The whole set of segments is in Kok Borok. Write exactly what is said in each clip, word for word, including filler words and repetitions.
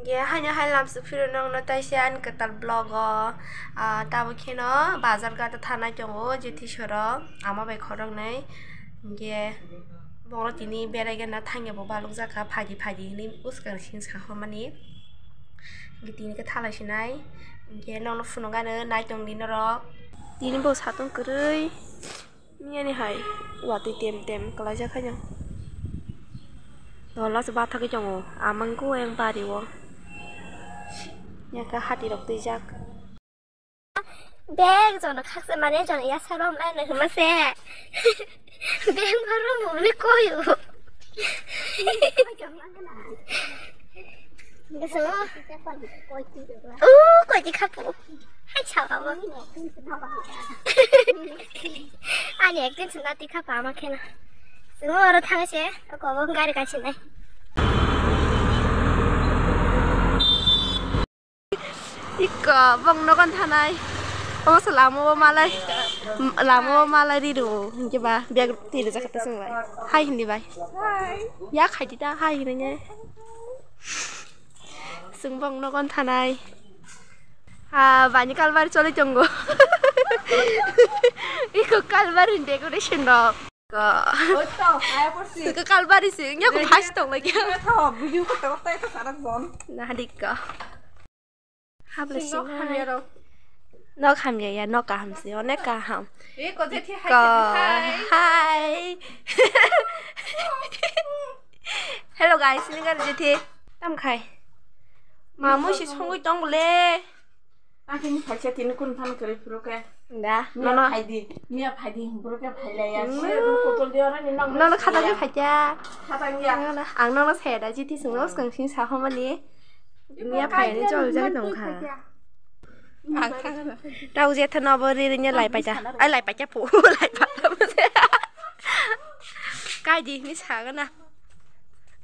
Ge haino hai lamsuk phiro nongno taisa ani kwtal vlog o, ah, tabuk kheno bazar gata thanai tongo, jethi soro ama bai khoroknwi. Ge bongno tini berai gana thangya bo balok jakha, phaidi phaidi hinwi bwskang sing sahormani. Ge tini khe thalai sinai, ge nongno phunukgano naitongdi norok. Tini bo satung kwrwi. Niyani hai watwi tem tem kwlaijak haino. Dola se bathagwi tongo. Amang khe oyang bari o. Yaka hati rok twijak. Bek jono khaksa mane jono yasa rom lai nang hima se. Bek baro mumni koyu. Bisingo. Uh, koi di khapu. Hai, chaba bo. Ani ekdin sina di khapa ama khena. Singo oro thang se, ko bo gari ka sinai. Ikko bong nogon thanai. Omo se lama o malai, lama o malai ri rw. Hinkhe ba bag twi rwjak kha ta chwng bai. Hai hindi bai. Ya khai di ta hai hinwi. Chwng bong nogon thanai. Ha, bani kalbari choli tongo. Iko kalbari decoration rok. Ko. Oi to, kaya porsi. Iko kalbari si, nya ko phas tong lagi. Nya to, video ko to, to, to, sarak zon. Nah, dik ko. Habla si no. Nok hamya ya, nok kaham si, onek kaham. Iko jethi hai. Hai. Hello guys, ini kan jethi. Tam khai. Mamu si songwi tong le. Ang khe ni phaisa tini kun phan kwrwi phuru khe. Da, miya nono phaidi, miya phaidi hwn phuru khe phailaiya. Hmm. Nono khata khe phaikya. Khata khe ya. Nono, ang nono saya da jethi sungno swkang sini sa homani. Miya phaini chol jagwi tong kha. Ang kha. Tau je thano bo ri ri nya lai paita. Ai lai paita pu, lai paita. Kai di ni sa gana.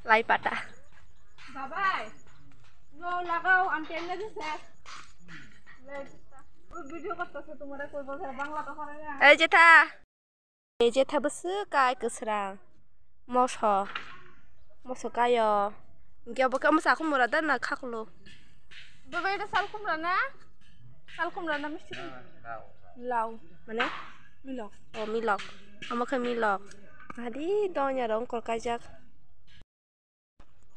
Lai pata. Babai, no lagao, ang tenna dise. Le, oi video korto se tumare koi bolse, Bangla to hore na. Ei jetha. Ei jetha bwswk kai kwsrang. Moso. Moso kayo. Hinkhe obo khe omo sakhumura da na khaklo. Babai, eta salkhumra na? Salkhumra na misti? Lau. Mane? Milok. O milok. Omo khe milok. Adi donya rong kol kaijak.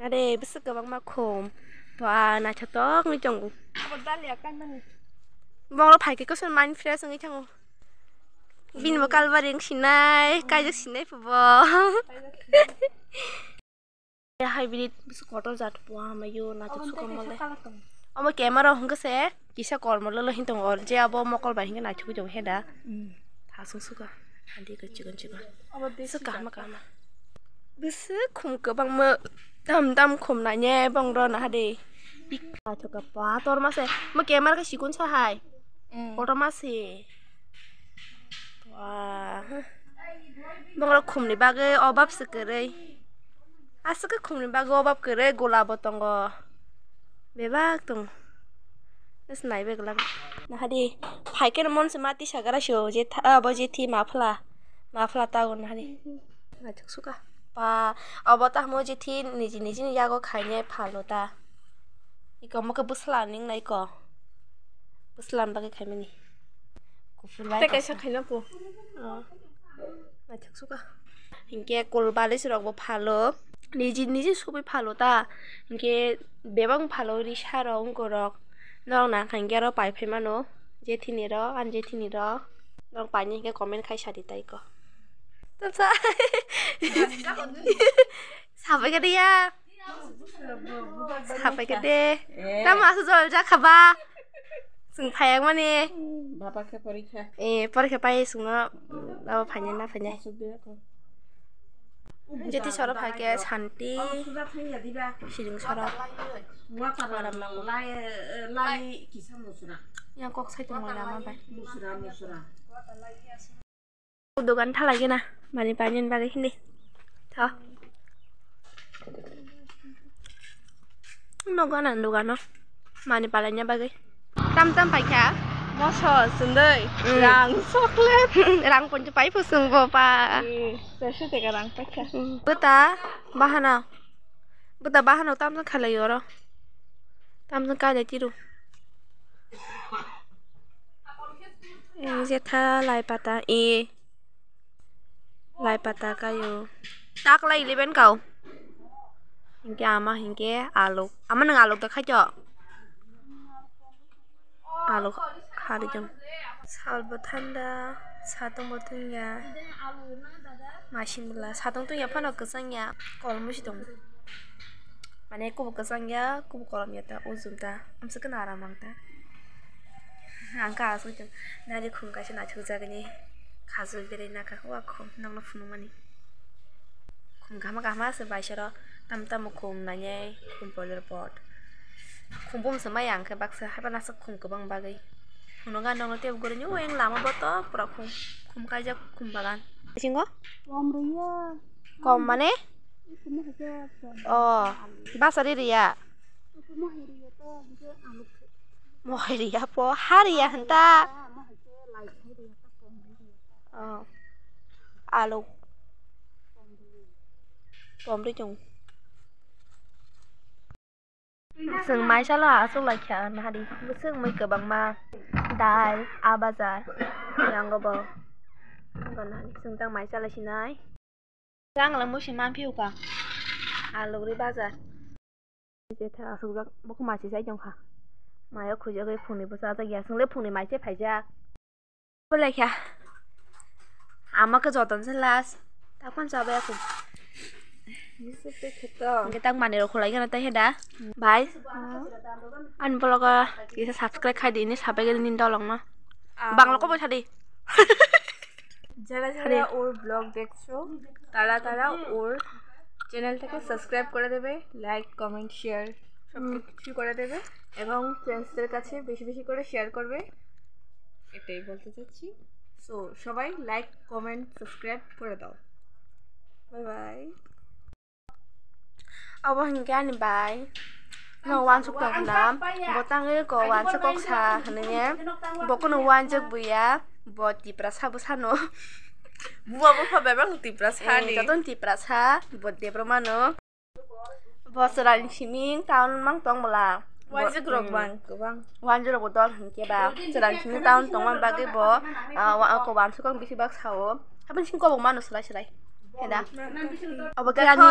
Are, bwswk kwbangma khum. Ba, naithotok wngwi tongo. Abo dalia kaimani. Bongno phaikhe koson mind fresh wngwi thango. Bini bo kalbari wng sinai, kaijak sinai phubo. Kaijak sinai. Hybrid bwswk kotor jat phuwa hamayo, naithok suka mole. Omo camera hwnkhe se kisa kormo lolo hin tongo, je abo mokol bai hinkhe naithogwi tongo he da. Hmm. Thasung suka. Hadi khe chikon chikon. Abo de bwswk kaham kaham. Bwswk khum kwbangma dam dam khum naine bongro naha de. Naithok khe pa torma se. Mo camera khe sikon sa hai. Mm. Kotorma se. Wah. Bongro khumni bagwi obab se kwrwi. Aswk khe khumni bagwi obab kwrwi gola bo tongo. Bebak tongo. Bes nai bek lag. Nahadi, phaikhe mon se ma tisa gara sio, je tha, abo jethi mafla. Mafla tago nahadi. Naithok suka. Pa, abo ta hamo jethi niji niji ni yago khaine phalo ta. Iko mo khe bwsla ning na iko. Bwsla ni bagwi khaimani. Kuphur bai. Tei kaisa khaina po. Oh. Naithok suka. Hinkhe kol balis rok bo phalo. Niji niji subui phalo ta. Hinkhe bebak phalo risa rok wngko rok. Norok nang kha hinkhe aro pai phai mano. Jethi ni rok, ani jethi ni rok. Norok paini hinkhe comment khai sadi tai ko. Tamsa. Sabai khe de ya. Sabai khe de. Eh. Tamo aswk jol jakha ba. Chwng phaiyak mani. Baba khe porikha. Eh, porikha pai chwngno baba phainai na phainai. Aswk de ko. Jethi soro phaikhe santi. Siring soro. Water aram nango. Lai, lai kisa musra. Yang kok sai tongmani lama bai. Musra, musra. Dogan thalai gana, mani painani bagwi hindi. Tho. Nogo nang dogano, mani palaina bagwi. Tam tam paikha, moso, sundui, mm, rang, chocolate. Rang poncho pai phusung bo pa. Mm, sesho teka rang paikha. Mm. Bwta bahana, bwta bahana tam tam khalai oro. Tamjwng kai lai tiro. Ang jetha lai pata e. Lai pata kaio. Tak lai eleven kao. Hinkhe ama hinkhe aluk. Ama nwng aluk da khaito. Aluk hari jong. Sal bo thanda, satong bo tungya. Masing bwla satong tungya phano kwchang ya. Kol musi tong. Mane kubu kwchang ya, kubu kolom ya ta, ujum ta. Amsa kana aram ang ta. Ang ka asuk jong. Nari khum kaisa naithok jagani. Khajul berai naka. Wa khum nokno phunukmani. Khum kahma kahma se baisaro tam tamo khum nainai khum polor pot. Khum bum se maya ang khe baksa haiba nasa khum kwbang bagwi. Phunukga nokno tei guruni o eng lama bo to pura khum, khum kaijak khum bagan. Bisingo? Kom riya. Kom mane? Kom hai khe kom. Oh, basa ri riya. Kom hai riya to, hingke alu khe. Mohai riya po, ha riya hanta. Mohai khe lai khai riya to, kom riya. Oh. Alu. Pomri chwng. Chwng maisalo aswk lai kha nahadi. Bwswk mui kwbangma dal, a bajar, yango bo. Nahadi chwng tang maisalo sinai. Chwng lang musi man phiu ka. Alugri bajar. Jetha aswk jak, bokho machi sai tong kha. Mayo khujagwi phungni bwsa jak ya. Chwng le phungni mai se phaijak. Bwlai kha. Ama khe joton se last. Takpan chabai aku. Hingke tak manwi rok khulai gana tai heda. Bai. Ani vlog o kisa subscribe khai di, ini sabai gani dolong no. Bangla ko bosa di. যারা যারা ওর ব্লগ দেখছো, তারা তারা ওর চ্যানেলটাকে সাবস্ক্রাইব করে দেবে, like, comment, share সব কিছু করে দেবে এবং ফ্রেন্ডসদের কাছে বেশি বেশি করে শেয়ার করবে। এটাই বলতে চাচ্ছি। সো সবাই লাইক, কমেন্ট, সাবস্ক্রাইব করে দাও। Bye bye. Abo hinkhe ani bai no wansuk tong khna, bo tangwi ko wansuk kok sa hwnwi ne, bo kuno wansuk buya, bo Tiprasa bwsano. Buwa bupha bebak Tiprasa ni. Jotono Tiprasa, bo Debbarma no. Bo chwraini simi town mang tong bwla. Wansuk rok bang kwbang. Wansuk rok bo dol hinkhe ba chwraini simi town tongma bagwi bo, ah, wa-, ko wansuk kok bisi bak sao. Habang sing kobok mano swlai swlai. Heda. Obo khe ani,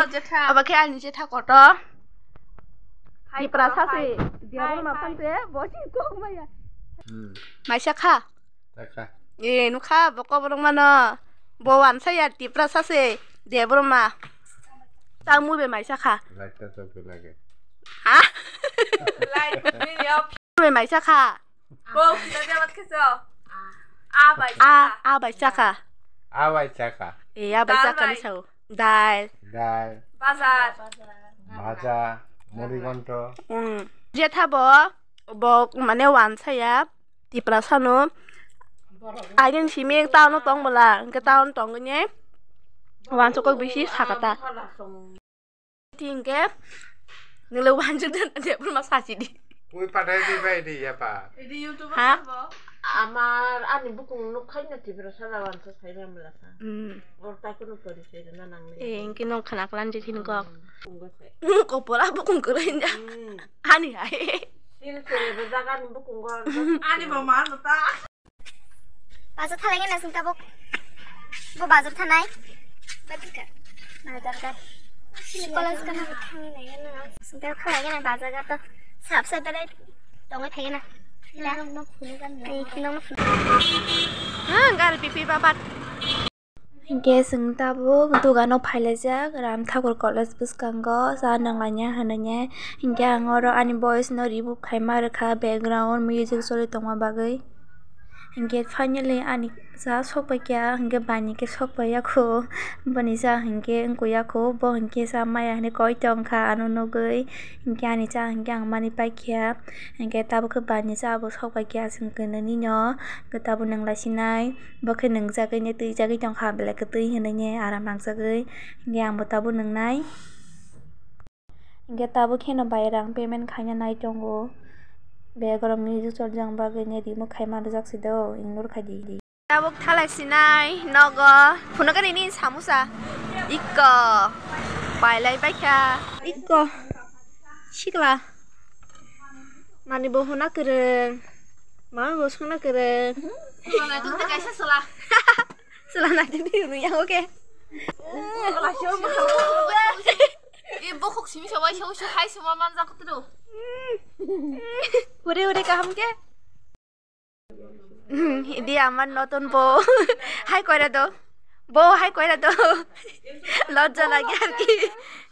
obo khe ani jetha kotor. Tiprasa se, Debbarma phante, bo si kok maya. Hmm. Maisa kha. Taka. E, nukha, bo koborok mano. Bo wansa ya, Tiprasa se, Debbarma. Tang mui be maisa kha. Light ta chok lage. Ha? Light, mui be maisa kha. Bo, tadi amat keso. A bai. A, a bai chakha. A bai chakha. E, a bai chakha ni sao. Dal. Dal. Bazar. Bhaja. Muri gonto. Hmm. Jetha bo, bo mane wansaya Tiprasa no. Aini simi town no tong bwla, hwnkhe town tong ne. Wansukok bisi sakata. Hinkhe nwng le wansuk de, de, ma sachi di. Ui, pathai di bai di ya pa. Idi YouTube ha? Sabo. Amar ani bukung nuk khai na Tiprasa la wansuk khai na mla sa. Hmm. Or ta kunu pori se na nang le. Eh, hinkhe nwng khna klan je hin kok. Hmm, bukung go se. Hmm, kopor a bukung kwrwi na. Hmm. Ani hai. Tin se be jaga ni bukung go. Ani bo ma no ta. Bazar thalai gana sing tabuk. Bo bazar thanai. Bazar ka. College kana thangwi nai gana. Sing tabuk thalai gana bazar ka to. Sap sap belai tongwi phai gana. Ila. Nong no phunu gana. Ai, nong no phunu. Ha, gal pipi babat. Hinkhe chwng tabuk dogano phailaijak Ram Thakur College bwskango cha nanglaina hinwi. Hinkhe ang oro ani voice no remove khaima rwkha background music choli tongma bagwi. Hinkhe finally ani cha sokpaikha, hinkhe baini khe sokpaiya kho, boni cha hinkhe wngkha ya kho, bo hinkhe cha maya hinwi koi tongkha ano nugwi, hinkhe ani cha hinkhe ang mani paikha, hinkhe tabuk khe baini cha bo sokpaikha chwng kwnwi no, hinkhe tabuk nwnglai sinai. Bo khe nwngjagwi ne twijagwi tongkha, belai kwtwi hinwi ne aram nangjagwi. Hinkhe ang bo tabuk nwngnai. Hinkhe tabuk kheno bai rang payment khaina nai tongo. Background music choljak bagwi ne remove khaima rwjak si do, ignore khai di. Tabuk thalai sinai nogo. Phunukgani nini samosa. Ikko. Pailai paikha. Ikko. Sikla. Mani bo huna kwrwng. Mami bo sungna kwrwng. Chwla nai tong de kaisa chwla. Chwla nai tong de rwya, okay. E bokhok simi sabai sabai hai sima manjak tiro. Hure hure kaham khe. Idi amar notun bo. Hai koira do. Bo hai koira do. Lojja lage ar ki.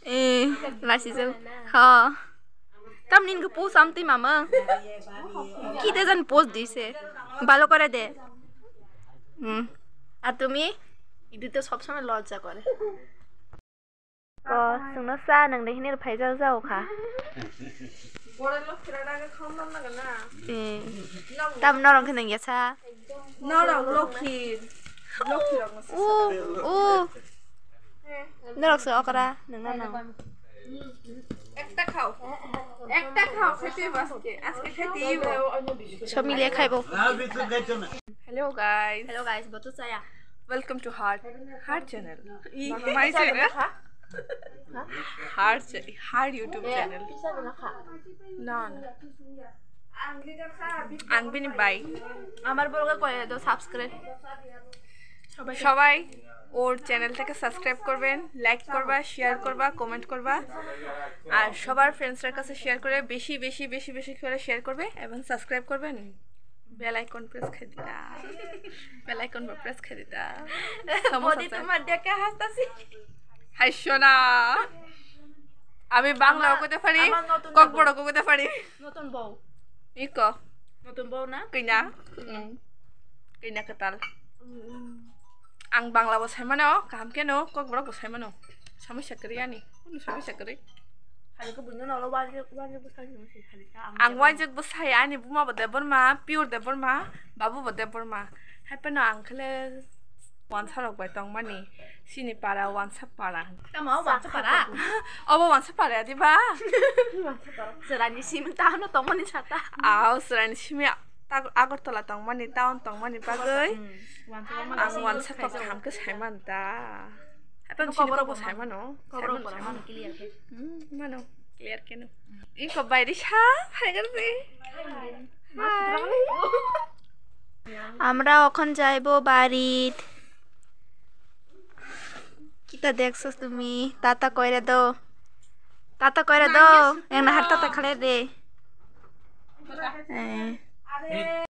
Eh, lasi jo. Ha. Tamni nungkhe post amtwi mama. Ki de jan post dise. Bhalo kore de. Hmm. Ar tumi? Idi to sob somoi lojja kore. O, chwngno cha nang de hinwi rw phaijak jao kha. Eh, tam norok khe nang ya cha. Norok lokhi, lokhi rok no. U, u. Norok se okra, nang na nang. Ekta khao. Ekta khao, khete baske. Ajke khete ibo. Sob mile khaibo. Hello guys. Hello guys, botu chaya. Welcome to Heart, Heart channel. My channel. Heart cha-, Heart YouTube channel. No, no. Ang bini bai. Amar vlog-e koi do subscribe. সবাই ওর চ্যানেলটাকে সাবস্ক্রাইব করবেন, লাইক করবা, শেয়ার করবা, কমেন্ট করবা, আর সবার ফ্রেন্ডসদের কাছে শেয়ার করে বেশি বেশি বেশি বেশি করে শেয়ার করবে এবং সাবস্ক্রাইব করবেন। বেল আইকন প্রেস করে দিতা, বেল আইকন প্রেস করে দিতা। মোদি সমস্যা আছে? তোমার দেখে হাসতাছি। হাই সোনা, আমি বাংলাও আমার, কইতে পারি, আমার নতুন ককবড়কও কইতে পারি। নতুন বউ। ইকো। নতুন বউ না? কইনা। হুম। Kina kwtal. Ang Bangla bo sai mano, kaham khe no, Kokborok bo sai mano. Somosya kwrwi ani, kunu somosya kwrwi. Khali khe buino nolo wajak, wajak bwsai se khali khe ang Ang wajak bwsai ani buma bo Debbarma, pure Debbarma, babu bo Debbarma. Hai phano ang khe le wansa rok bai tongmani, chini para wansa para. Tamo wansa para? Obo wansa para diba? Chwraini simi ta hano tongmani sata. Aw, chwraini simi. Tag-, Agartala tongmani, town tongmani bagwi ang wansa kok kaham khe sai man ta. Haphang sini kok bo sai mano, sai mano, sai mano. Hmm, mano, clear khe no. Iko bairi sa, phaigar se. আমরা এখন যাইব বাড়িত। কিতা দেখছস তুমি? Tata koira do. Tata koira do. Yang nahar tata khale de. Eh.